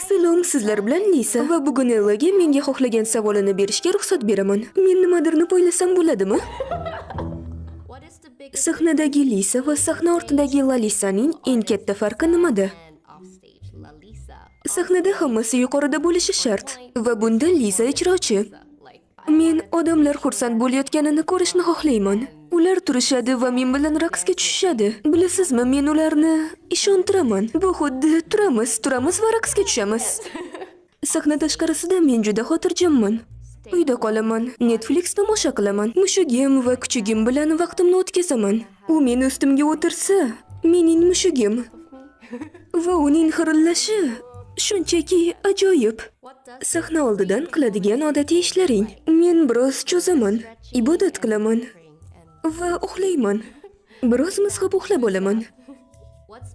Salom, sizlar bilan Lisa va bugun Ellaga menga xohlagan savolini berishga ruxsat beraman. Men nimadirni poylasam bo'ladimi? Sahnadagi Lisa va sahna ortidagi Lalisaning eng katta farqi nimada? Sahnada hammasi yuqorida bo'lishi shart va bunda Lisa ijrochi. Men odamlar xursand bo'layotganini ko'rishni xohlayman. Ular turishadi va men bilan raqsga tushishadi. Bilasizmi, men ularni ishontiraman. Bu xuddi turamiz, turamiz va raqsga tushamiz. Sahna tashqarisida men juda xotirjamman. Uyda qolaman, Netflix tomosha qilaman. Mushugim va kuchugim bilan vaqtimni o'tkazaman. U meni ustimga o'tirsa, mening mushugim. Va uning xirillashi shunchaki ajoyib. Sahna oldidan qiladigan odatiy ishlaring. Men biroz cho'zaman, ibodat qilaman va uxlayman. Biroz mizg'ib uxlab olaman.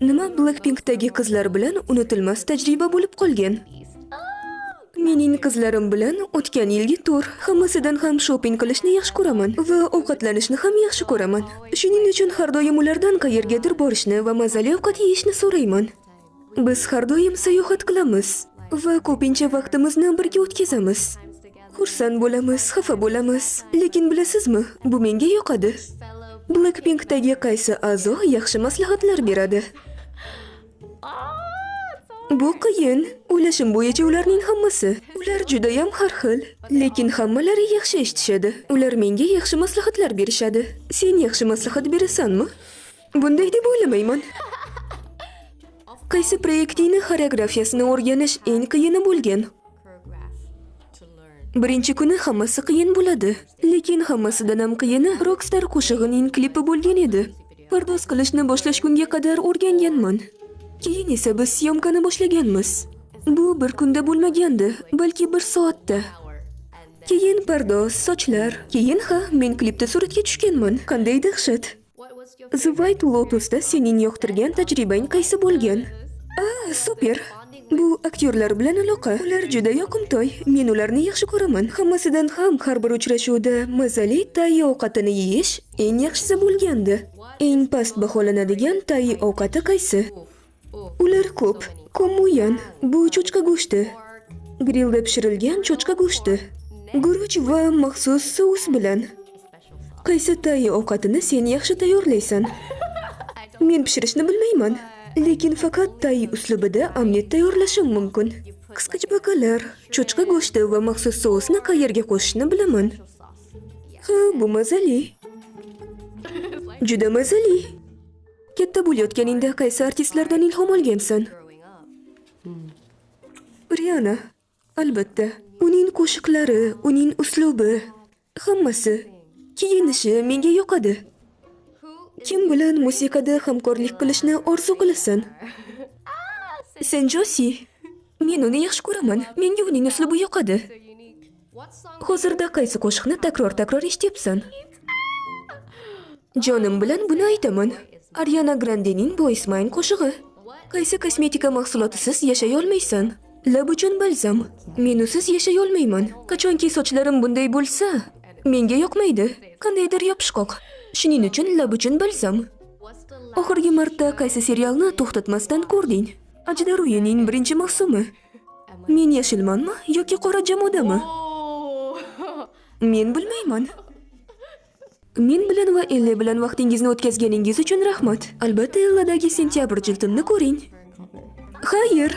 Nima Blackpinkdagi qizlar bilan unutilmas tajriba bo'lib qolgan? Mening qizlarim bilan o'tgan yilgi tur. Hammasidan ham shopping qilishni yaxshi ko'raman va ovqatlanishni ham yaxshi ko'raman. Shuning uchun har doim ulardan qayergadir borishni va mazali ovqat yeyishni so'rayman. Biz har doim sayohat qilamiz va ko'pincha vaqtimizni birga o'tkazamiz. Xursand bo'lamiz, xafa bo'lamiz, lekin bilasizmi, bu menga yoqadi. Blackpinkdagi qaysi a'zo yaxshi maslahatlar beradi? Bu qiyin. O'ylashim bo'yicha ularning hammasi. Ular juda ham har xil, lekin hammalari yaxshi eshitishadi. Ular menga yaxshi maslahatlar berishadi. Sen yaxshi maslahat berasanmi? Bunday deb o'ylamayman. Qaysi proyektingni xoreografiyasini o'rganish eng qiyini bo'lgan? Birinchi kuni hammasi qiyin bo'ladi, lekin hammasidan ham qiyini Rockstar qo'shig'ining klipi bo'lgan edi. Pardoz qilishni boshlashgunga qadar o'rganganman. Keyin esa biz syomkani boshlaganmiz. Bu bir kunda bo'lmagandi, balki bir soatda. Keyin pardoz, sochlar, keyin ha, men klipda suratga tushganman. Qanday dahshat. The White Lotus'da sening yoqtirgan tajribang qaysi bo'lgan? Ah, super. Bu aktyorlar bilan aloqa. Ular juda yoqimtoy. Men ularni yaxshi ko'raman. Hammasidan ham har bir uchrashuvda mazali tay ovqatini yeyish eng yaxshisi bo'lgandi. Eng past baholanadigan tay ovqati qaysi? Ular ko'p. Komuyan bu cho'chqa go'shti. Grillda pishirilgan cho'chqa go'shti. Guruch va maxsus sous bilan. Qaysi tay ovqatini sen yaxshi tayyorlaysan? Men pishirishni bilmayman, lekin faqat tay uslubida omlet tayyorlashim mumkin. Qisqichbaqalar, cho'chqa go'shti va maxsus sousni qayerga qo'shishni bilaman. Ha, bu mazali. Juda mazali. Katta bo'layotganingda qaysi artistlardan ilhom olgansan? Rihanna, albatta. Uning qo'shiqlari, uning uslubi, hammasi. Kiyinishi menga yoqadi. Kim bilan musiqada hamkorlik qilishni orzu qilasan? Senjosi. Men uni yaxshi ko'raman. Menga uning uslubi yoqadi. Hozirda qaysi qo'shiqni takror-takror eshityapsan? Jonim bilan buni aytaman. Ariana Grandening Boys Mine qo'shig'i. Qaysi kosmetika mahsulotisiz yashay olmaysan? Lab uchun balzam. Men usiz yashay olmayman. Qachonki sochlarim bunday bo'lsa, menga yoqmaydi. Qandaydir yopishqoq. Shuning uchun lab uchun balzam. Oxirgi marta qaysi serialni to'xtatmasdan ko'rding? Ajdar uyining birinchi mavsumi. Men yashilmanmi yoki qora jamodami? Men bilmayman. Men bilan va Ella bilan vaqtingizni o'tkazganingiz uchun rahmat. Albatta, Elladagi sentyabr jildimni ko'ring. Xayr.